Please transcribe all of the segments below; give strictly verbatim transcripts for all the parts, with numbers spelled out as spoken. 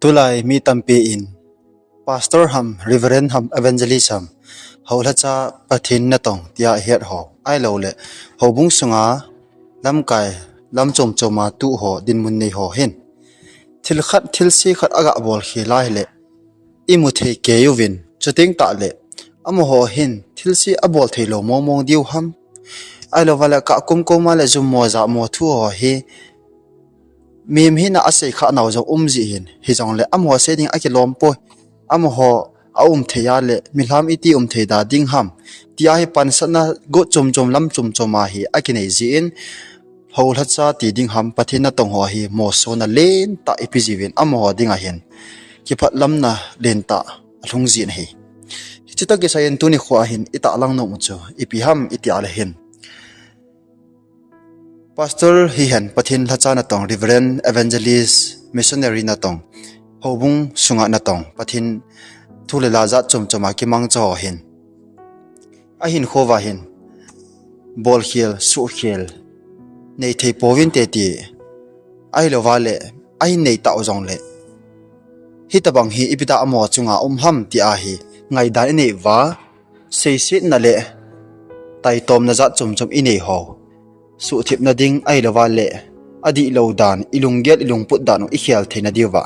Tulai mi tampi in Pastor ham, Reverend ham, Evangelist ham, houlhacha Pathen natong tia ihet ho, ahilouleh houbung sunga lamkai lam chom choma tuho dinmun nei ho hin thil khat thilse khat aga bol khel ahileh imu thei kei uvin, chuteng tahleh amaho hin thilse abol theilou mong mong diu ham, ahilouva leh kah kum koma leh jummo jamo thu ho hi mihem hina asei khah nau jong um jeh hin, hijongleh amaho sei ding akilom poi, amaho aum thei a leh milham iti um thei da ding ham, tia hi pansatna got chom chom lam chom choma hi akinei jeh in, houlhacha ti ding ham, Pathen natong ho hi mosona lentah ipi jiuvin amaho dinga hin kiphatlamna lentah alhung jin ahi. Hiche toh kisai in tuni khoa hin itahlang nom u chu ipi ham itia leh hin, Pastor hihen Pathen lhacha natong, Reverend, Evangelist, Missionary natong, houbung sunga natong, Pathen thu le la jat chom choma kimangcha ho hin ahinkhouva hin bolkhel, suhkhel nei thei pouvinte ti, ahilouva leh ahin nei tau jongleh hitobang hi ipi dia amaho chunga um ham tia hi ngaidan inei uva, seisetna leh taitomna jat chom chom inei ho suhthipna ding ahilouva leh adihlou dan, ilunggel ilungput dan u ikhel theina diuva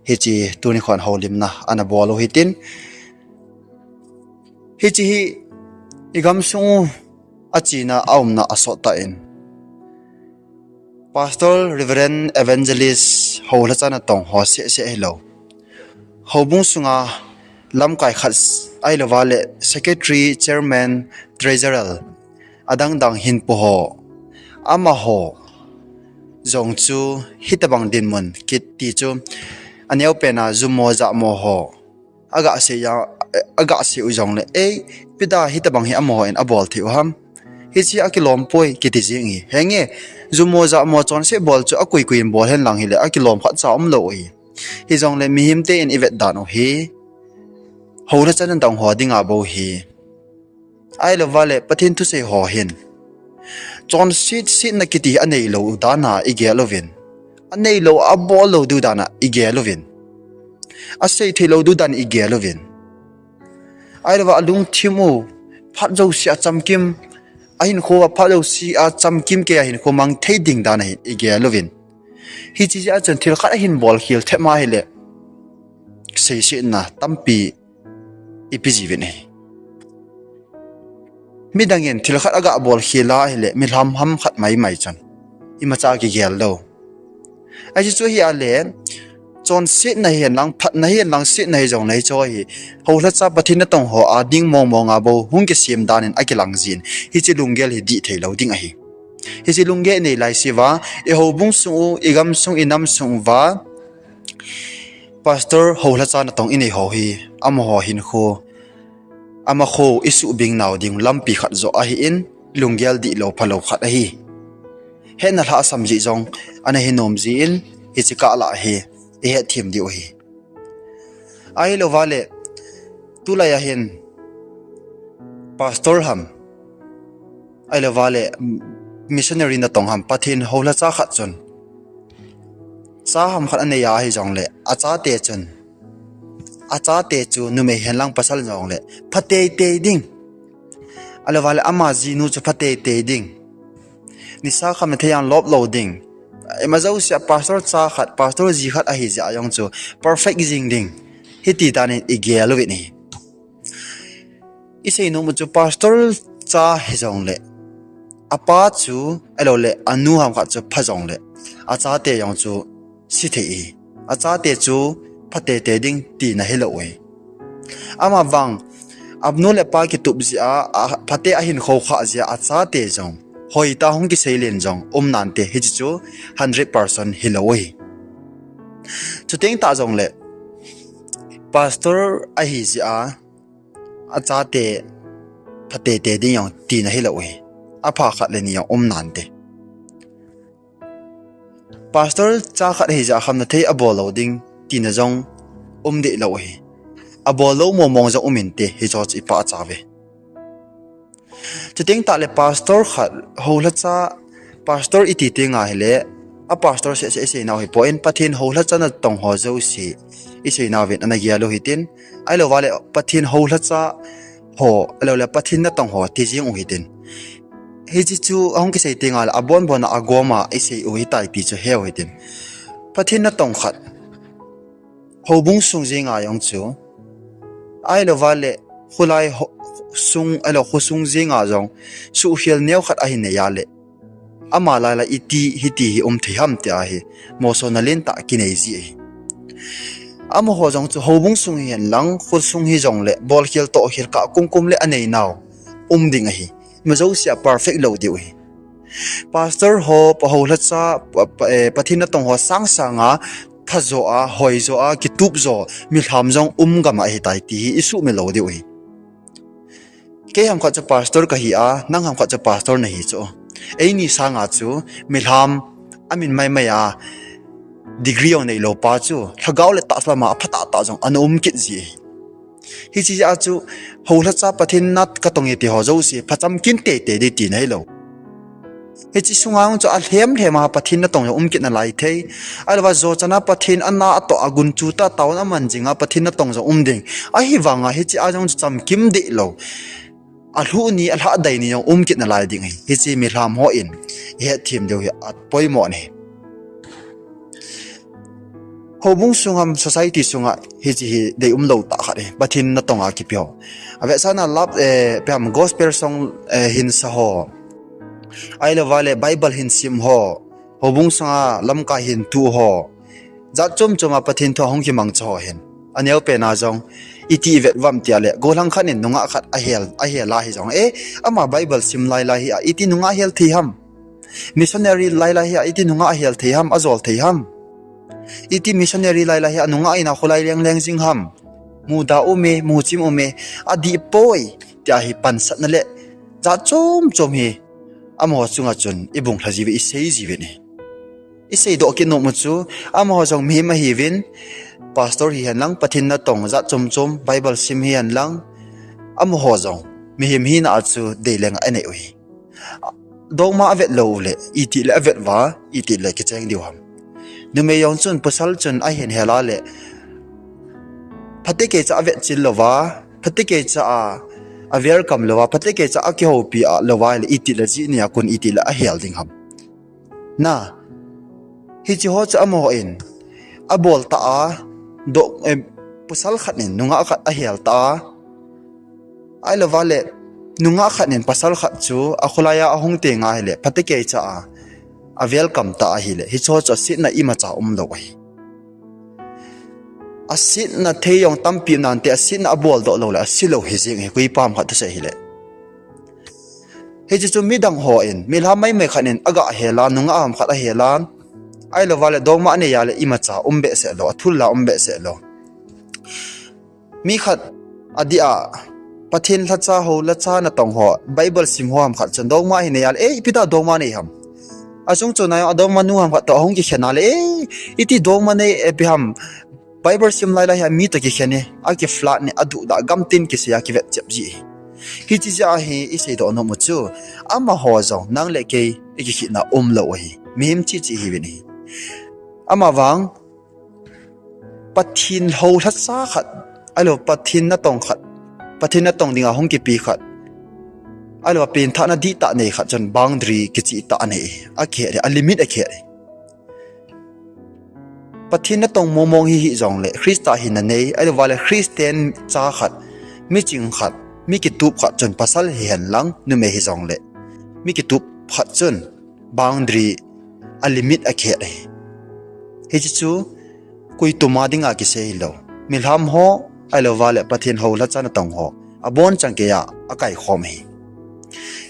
hiche tuni khon houlimna ana bol u hitin, hiche hi igamsung u achena aumna asot tah in Pastor, Reverend, Evangelist, houlhacha natong ho sehseh hilou, houbung sunga lamkai khat ahilouva leh Secretary, Chairman, Treasurer, adang dang hinpo ho, amaho jong chu hitobang dinmun kiti chu aneopen a jummo jamo ho aga sei a, aga sei u jongleh, ei, ipi dia hitobang hi amaho in abol thei u ham, hiche akilom poi kiti jeng hi. Henge, jummo jamo chonset bol chu akoi koi in bol henlang hileh akilom khatcha umlou u hi. Hijongleh mihemte in ivet dan u hi houlhacha natong ho dinga bou hi, ahilouva leh Pathen thusei ho hin chonset setna kiti aneilou u dan a igel uvin, aneilou abol lou diu dan a igel uvin, asei theilou diu dan igel uvin, ahilouva alungthim u phat jouse a chamkim, ahinkho a phat jouse a chamkim kei a hinkho mang thei ding dan ahin igel uvin, hiche jeh a chun thil khat ahin bolkhel thei ma hileh seisetna tampi ipi jiuvin ahi. Midang in thil khat aga bolkhel a hileh milham ham khat maimai chun imacha kigel lou. Ahi chu hi a leh chonsetna hihen lang, phatna hihen lang, setna hijongleh hiche hi houlhacha Pathen natong ho a ding mong mong a bou hung kisem dan in akilang jin, hiche lunggel hi dih theilou ding ahi. Hiche lunggel inei laiseuva, ihoubung sung u, igamsung, inamsung uva Pastor, houlhacha natong inei ho hi, amaho hinkho, amakho isuhbing nau ding lampi khat joh ahin, lunggel dihlou phalou khat ahi. Hetna lhahsam jeh jong ana hinom jeh in, hiche kah lah hi ihetthem diu ahi. Ahilouva leh tulai a hin Pastor ham, ahilouva leh missionary natong ham, Pathen houlhacha khat chun cha ham khat anei a hijongleh achate chun, achate chu numei hen lang pasal jongleh phatei tei ding, ahilouva leh ama jinu chu phatei tei ding, nisa khamna thei a lop lou ding, ima jouse a pastor cha khat, pastor ji khat ahi jeh a jong chu perfect jing ding, hiti dan in igel uvin ahi. Isei nom u chu pastor cha hijongleh apa chu, ahilouleh anu ham khat chu pha jongleh achate jong chu se thei ahi. Achate chu phatei tei ding tina hilou ahi. Amavang anu le apa kitup jeh a, a, phatei ahin khoukhah jeh a achate jong hoitah hung kiseilen jong um nante, hiche chu hundred percent hilou ahi. Chuteng tah jongleh pastor ahi jeh a achate phatei tei ding jong tina hilou ahi. Apha khat le ni jong um nante. Pastor cha khat ahi jeh a khamna thei abol lou ding tina jong um dehlou ahi. Abol lou mong mong jong um inte, hicheho chu ipah chauve. Chuteng tahleh pastor khat, houlhacha pastor iti tenga hileh a pastor seh seh isei nau hi poi, Pathen houlhacha natong ho jouse isei nauvin ana gel u hitin, ahilou vale Pathen houlhacha ho, ahilou le Pathen natong ho ti jing u hitin. Hiche chu ahung kisei tengle abon bon a agom a isei u hitai ti chu heu hitin. Pathen natong khat houbung sung jenga jong chu, ahilou vale khulai ho, sung, ahilou khosung jenga jong suhkhel neo khat ahin nei a le, ama lailai iti hiti hi um thei ham tia hi mosona lentah kinei ji ahi. Amaho jong chu houbung sung hihen lang, khosung hijongle bolkhel tohkhel kah kumkum le anei nau um ding ahi. Ima jouse a perfect lou diu ahi. Pastor ho, pa houlhacha, pa, pa, eh, Pathen natong ho sangsanga phajo a, hoijo a, kitup jo milham jong um gam ahitai ti hi isuhmil lou diu ahi. Kei hamkhat chu pastor kahi a, nang hamkhat chu pastor nahi chu, eini sanga chu milham amin maimai a degree jong neilou pa chu lhagao le tahsa lama aphatah tah jong ana um kit ji ahi. Hiche jeh a chu houlhacha Pathen nat katong e ti ho jouse phacham kin teitei ding tina hilou. Hiche sunga jong chu alhem lhem a Pathen natong jong um kit nalai thei. Ahilou va jochana Pathen ana atoh a gunchu tah taona aman jinga Pathen natong jong um ding. Ahivanga hiche a jong chu chamkim deh lou, alhuh ni, alhahdai ni jong um kit nalai ding ahi. Hiche milham hon ihetthem diu hi apoimo ahi. Houbung sung ham society sunga hiche hi deium lou tah khat ahi, Pathen natong a kipe ho. Avetsahna love, eh, ipi ham gospel song, eh, hinsa ho, ahilou vale Bible hin sim ho, houbung sunga lamkai hin tu ho, jat chom chom a Pathen thu ahung kimangcha ho hin aneopen a jong iti ivet uvam tia le, gollhang khat in nungah khat ahel, ahel a hijong, eh, ama Bible sim lailai hi a iti nungah ahel thei ham? Missionary lailai hi a iti nungah ahel thei ham, ajol thei ham? Iti missionary lailai hi a nungah in a kholai leng leng jing ham? Muda um e, muchim um e, adih poi tia hi pansatna le jat chom chom hi amaho chunga chun ibung lha jiuve, isei jiuvin ahi. Iseidoh kit nom u chu, amaho jong mihem ahiuvin, pastor hihen lang, Pathen natong jat chom chom Bible sim hihen lang, amaho jong mihem hina a chu dei lenga anei u ahi. Dogma avet lou u le itih le avet uva, itih le kicheng diu ham? Numei jong chun pasal chun ahin hel a le, phatecha a avet chil louva, phatecha a, a welcome louva, phatecha a kihoupi a louva ahile itih le jini a kon itih le ahel ding ham? Na, hiche ho chu amaho in abol tah a, doh, eh, pasal khat in nungah khat ahel tah a, ahilou vale nungah khat in pasal khat chu akholai a ahung tenga ahile phatecha a, a welcome tah ahile, hiche ho chu asetna imacha umlou ahi. Asetna thei jong tampi um nante, asetna aboldoh lou le ase lou hijeng ahi, koipa ham khat thusei hile. Hiche chu midang hon, milham maimai khat in aga hel a, nungah ham khat ahel a, ahilou vale dogma anei a le imacha um behseh lou, athul la um behseh lou. Mi khat adih a, Pathen lhacha, houlhacha natong ho, Bible sim ho ham khat chun dogma ahin nei a le, eh, ipi dia dogma nei ham? Achung chon a jong a dogma nu ham khat toh ahung kikhen a le, eh, iti dogma nei, eh, ipi ham? Bible sim lailai hi a mi toh kikhen e, akiflat e, aduhdah, gamtin kisei a kivetchep ji ahi. Hiche jeh a hi iseidoh nom u chu, amaho jong nang le kei ikikhetna umlou ahi. Mihem cheh cheh ihiuvin ahi. Amavang Pathen houlhacha khat, ahilou Pathen natong khat, Pathen natong dinga hung kipe khat, ahilou a penthahna dihtah nei khat chun boundary kichehtah anei, akihet e, a limit akihet e. Pathen natong mong mong hi hijongle, Christa hinna nei, ahilou vale Christian cha khat, miching khat, mi kitup khat chun pasal hihen lang, numei hijongle, mi kitup khat chun boundary, a limit akihet ahi. Hiche chu koitum a dinga kisei hilou, milham ho, ahilou vale Pathen houlhacha natong ho, abonchan keiya akaikhom ahi.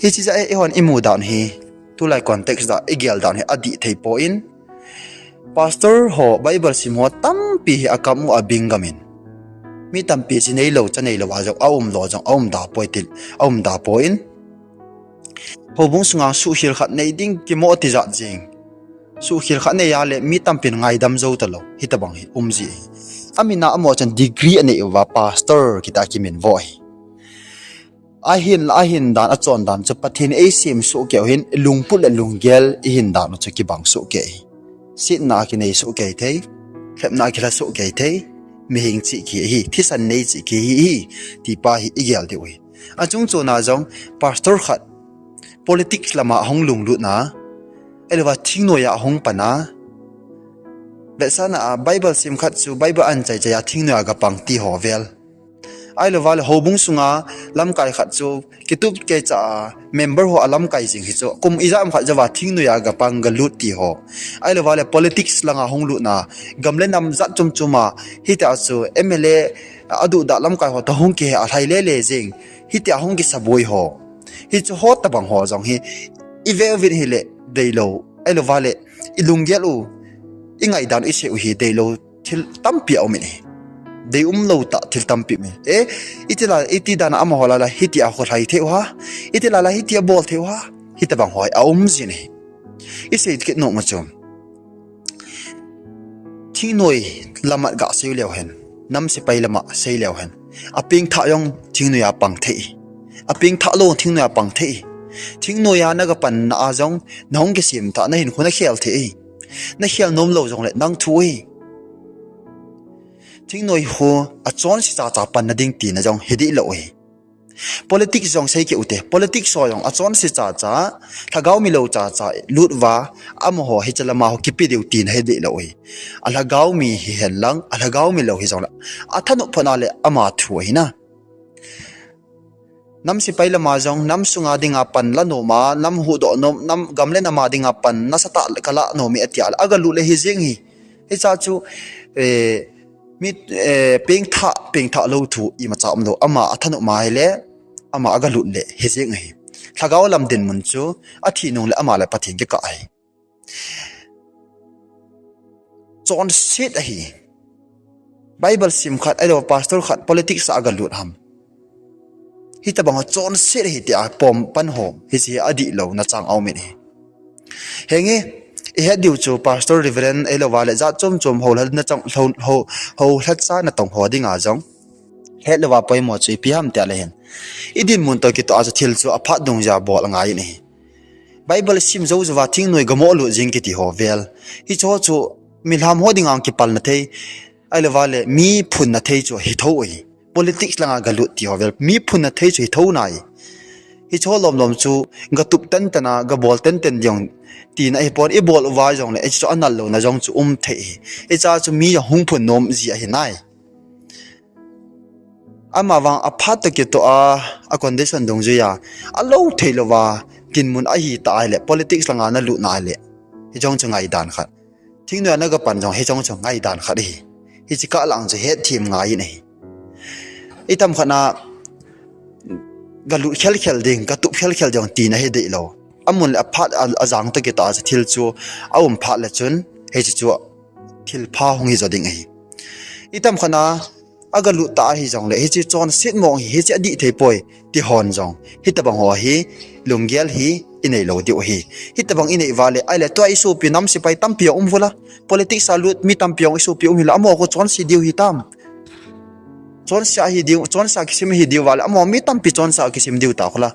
Hiche jeh a eihon imu dan hi, tulai context a igel dan hi adih thei poi, pastor ho, Bible sim ho tampi hi akam u abing gam in, mi tampi chi neilou, cha neilou a jong aumlou jong aumda poi, til aumda poi. Houbung sunga suhkhel khat nei ding kimo tijat jeng. Suhkhel khat nei a le mi tampin ngaidam jou talou hitobang hi um ji ahi. Amin a amaho chun degree anei uva pastor kiti a kiminvo ahi. Ahinla ahin dan, achon dan chu Pathen in eisem sohkei u hin, lungput le lunggel ihin dan u chu kibang sohkei ahi. Sitna kinei soh kei thei, lhepna kilha soh kei thei, mihing chih ki hi, thisan nei chih ki hi, hi, ti pa hi i gel diu hi. Achung chona jong, pastor khat, politics lama hung lunglut na, ahilou va thingnoi a hung pan a, vetsahna a Bible sim khat chu Bible an chai chai a thingnoi a gapang ti ho vel. Ahilou va le houbung sunga lamkai khat chu kitup kei cha a member ho a lamkai jing hi chu kum ijat ham khat jou va thingnoi a gapang galut ti ho. Ahilou va le politics langa hung lut na, gam le nam jat chom chom a, hitia chu M L A aduhdah lamkai ho toh hung kihe a lhai le le jing, hitia hung kisaboi ho. Hichu ho tabang ho jong hi i ve uvin hile deilou, ahilou va le i lunggel u, i ngaidan u, i sei u hi deilou thil tampi a um in ahi. Dei umlou tah thil tampi um in. E, iti la, iti dan a amaho la la hitia kho lhai thei u ha, iti la la hitia bol thei u ha, hitabang ho a um jin ahi. I sei kit nom u chu, thingnoi lama ga sei leu hen, nam sepai lama sei leu hen, apengthah jong thingnoi a pang thei, apengthah lou thingnoi a pang thei. Thingnoi a na gapan na a jong na hung kisem thah, na hinkho na khel thei, na khel nom lou jongle nang thu hi. Thingnoi hi achonse cha cha panna ding tina jong hi dihlou hi. Politics jong sei kit ute, politics ho jong achonse cha cha, lhagao milou cha cha lut uva, amaho hiche lama ho kipe diu tina hi dihlou hi. Alhagao mi hihen lang, alhagao milou hijongle, athanop phot na le ama thu ahi na. Nam sepai lama jong, nam sunga dinga pan la nom a, nam huhdoh nom, nam gam le nam a dinga pan nasatah le kala nom e atia le, agalut le hijeng hi. Hicha chu, eh, mi, eh, pengthah, pengthah lou thu imacha umlou, ama athanop ma hile, ama agalut le hijeng hi. Lhagao lam dinmun chu, athi nung le ama le Pathen kikah hi. Chonset ahi. Bible sim khat, ahilou pastor khat, politics a agalut ham. Hitabang ho chonset ahi tia pom pan ho, hiche adihlouna chang a um in ahi. Henge, i het diu chu pastor, reverend, ahilou va le jat chom chom houlhatna chang, hou, hou, houlhatna tong ho dinga jong hetlou va poimo chu ipi ham tia le hin, i dinmun toh kitoh a chu thil chu aphat dungjui a bol angai in ahi. Bible sim jou jou va thingnoi gamoh lut jing kiti ho vel. Hicho chu milham ho dinga kipalna thei, ahilou va le mi phunna thei chu hithou ahi. Politics langa galut ti ho vel, mi phunna thei chu hithou nai. Hicho lom lom chu gatup ten ten a, gabol ten ten ding tina ahipon, ibol uva jongle hichu anal louna jong chu um thei hi. Hicha chu mi ahung phun nom ji ahi nai. Amavang aphat toh kitoh a, a condition dungjui a, alou theilou va dinmun ahitah ahile, politics langa nalut na ahile, hiche jong chu ngaidan khat. Thingnoi a na gapan jong hiche jong chu ngaidan khat ahi. Hiche kah lang chu hetthem ngai in ahi. I tam khat na galut khel khel ding, gatup khel khel ding tina hi deilou. Amun le aphat a, ajang toh kitoh a chu thil chu aum phat le chun, hiche chu thilpha hung hi jo ding ahi. I tam khat na agalut tah ahi jongle, hiche chonset mong hi, hiche adih thei poi, ti hon jong, hitabang ho hi lunggel hi inei lou diu ahi. Hitabang inei uva le, ahile tua isopi nam sepai tampi jong um uvin la, politics a lut mi tampi jong isopi um hi la, amaho khu chonse diu hitam. Chonse ahi diu, chonse a kisim ahi diu va le, amaho mi tampi chonse a kisim diu ta khu la.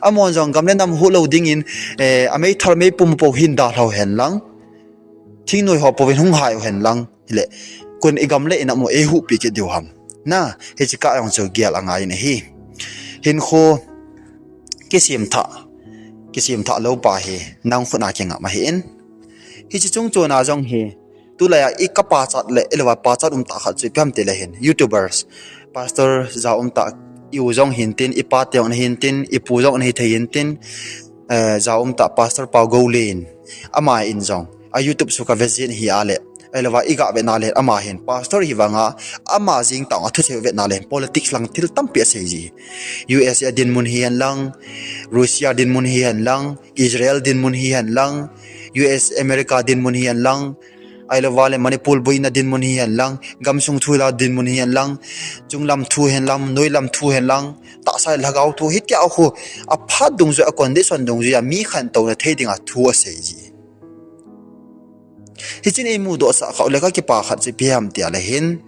Amaho jong gam le nam huhlou dingin, eh, ameithal meipum pou hin dalha u hen lang, thingnoi ho pouvin hung hai u hen lang, hile, koin i gam le i nam u eihuhpi kit diu ham. Na, hiche kah jong chu gel angai in ahi. Hinkho kisemthah, kisemthah lou pa hi nang khut a kingam ahi in. Hiche chung chon a jong hi, tulai a i ka pachat le, ahilou va pachat umtah khat chu ipi ham ti le hin, YouTubers, pastor jat umtah, i u jong hin tin, i pa te jong hin tin, i pu jong hithei hin tin, eh, jat umtah Pastor Pau Goulen, ama in jong, a YouTube chu ka vet jin ahi a le, ahilou va i ga vet na le, ama hin pastor hi vang a, ama jeng tah a thusei vet na le, politics lang thil tampi asei ji. U S A dinmun hihen lang, Russia dinmun hihen lang, Israel dinmun hihen lang, U S America dinmun hihen lang, ahilou va le Manipur boina dinmun hihen lang, gamsung thu la dinmun hihen lang, chunglam thu hen lang, noilam thu hen lang, tahsa lhagao thu hitia khu aphat dungjui a condition dungjui a mi khantouna thei dinga thu asei ji. Hichun eimudoh sah kha u le ka kipa khat chu ipi ham ti a le hin,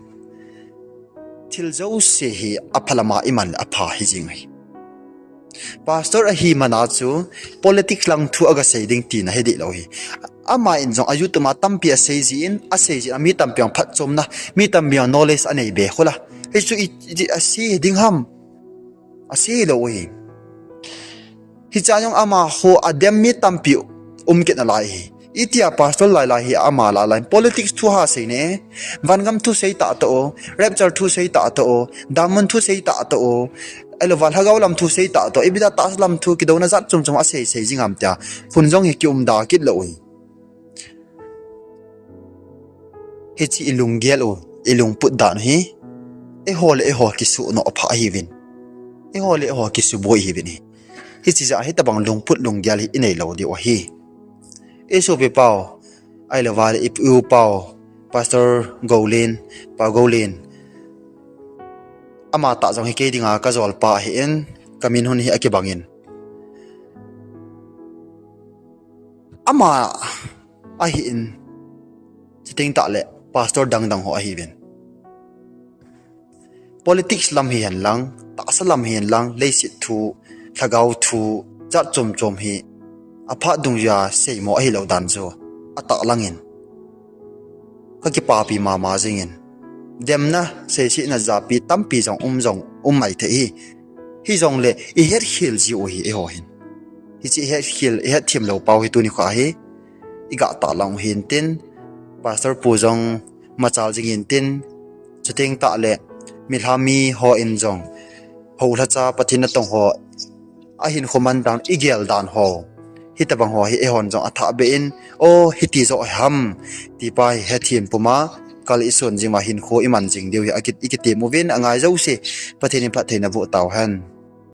thil jouse hi apha lama iman le apha hi jing ahi. Pastor ahi man a chu politics lang thu aga sei ding tina hi deilou hi. Ama in jong a YouTube a tampi asei jin, asei jin, a mi tampi ang phatchomna, mi tampi ang knowledge anei be khula. Hichu i, i, ase ding ham. Ase lou hi. Hicha jong ama ho a dem mi tampi um kit nalai hi. Itia pastor lai lai hi ama lai lai. Politics thu ha sei ne. Vangam thu sei ta to o. Rapture thu sei ta to o. Damun thu sei ta to o. Elova lhagao lam thu sei ta to. Ibida tas lam thu kidouna jat chom chom asei sei jing am tia. Phun jong hi kium da kit lou hi. Hichi i lunggel u, i lungput dan hi. Eiho le eiho kisunoh pha ahiuvin. Eiho le eiho kisuboi ahiuvin hi. Hichi ja hitabang lungput lunggel hi inei lou diu ahi. I sopi pau, ailou vale i pu pau, Pastor Golin, Pa Golin. Ama tah jong hi kei dinga ka jolpa ahin, ka min hon hi akibangin. Ama ahin, chuteng tah le pastor dang dang ho ahiuvin. Politics lam hihen lang, tahsa lam hihen lang, leiset thu, lhagao thu, jat chom chom hi, aphat dungjui a seimo ahilou dan chu, atah langin. Ka kipapi mama jingin. Demna, seisetna japi tampi jong um jong, um mai thei hi. Hijongle, i hetkhel jiu hi eiho hin. Hichi hetkhel, i hetthem lou pau hi tuni kha hi. I gah tah lang u hintin, Pastor pu jong machal jingin tin, chuteng tah le, milham mi ho in jong, houlhacha Pathen natong ho, ahinkho man dan, i gel dan ho. Hitabang ho hi eihon jong athah beh in, o hiti joh ham, tipa hi hethem puma, kal i sun jing ma hinkho i man jing diu hi, aki, i kitem uvin, angai jouse, Pathen in phattheina boh tauhen.